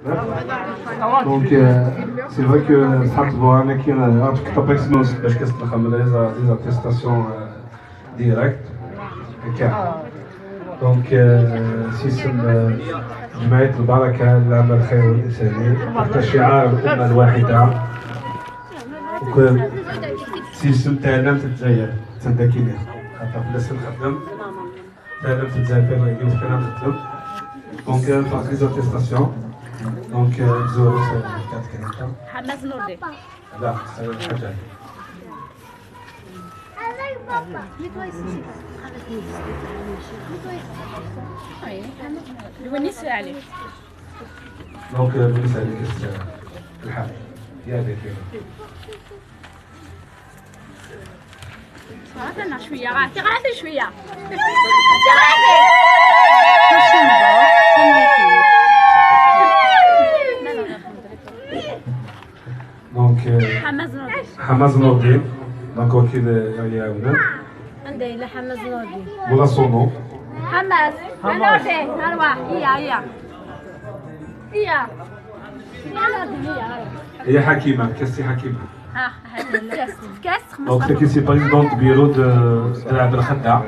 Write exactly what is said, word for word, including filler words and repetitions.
Donc, euh, c'est vrai que ça te voit, mais qui a un topic, c'est parce que c'est les, les attestations, euh, directes. هكا. Donc, euh, c'est une, euh, جمعية البركة للعمل الخيري والإنساني تحت شعار الأمة الواحدة. Donc, c'est une تعلمت الجزائر تندكيني. خاطر بلا سن خدم. تعلمت الجزائر في الرياضيات كنا نخدم. Donc, euh, par les attestations. Donc, euh, زوج، آه، كانت كلمة. حماس نوردي. لا، آه، حاجة. الونيس عليك. Donc, euh, الونيس عليك، آه، الحال. يا ذاك يا. غادي شوية، غادي، غادي شوية. غادي. Donc, euh, حماس نوردي. حماس نوردي. Donc, وكيل، آه، يعاوننا. عندي إلا حماس نوردي. ولا صونو. حماس. حماس. نوردي، أرواح. هي، هي. هي. هي نوردي، هي، أرواح. هي حكيمة، كاستي حكيمة. ها، هذه الكاس. الكاس Donc, c'est qui c'est présidente du bureau de, de la Belkhada.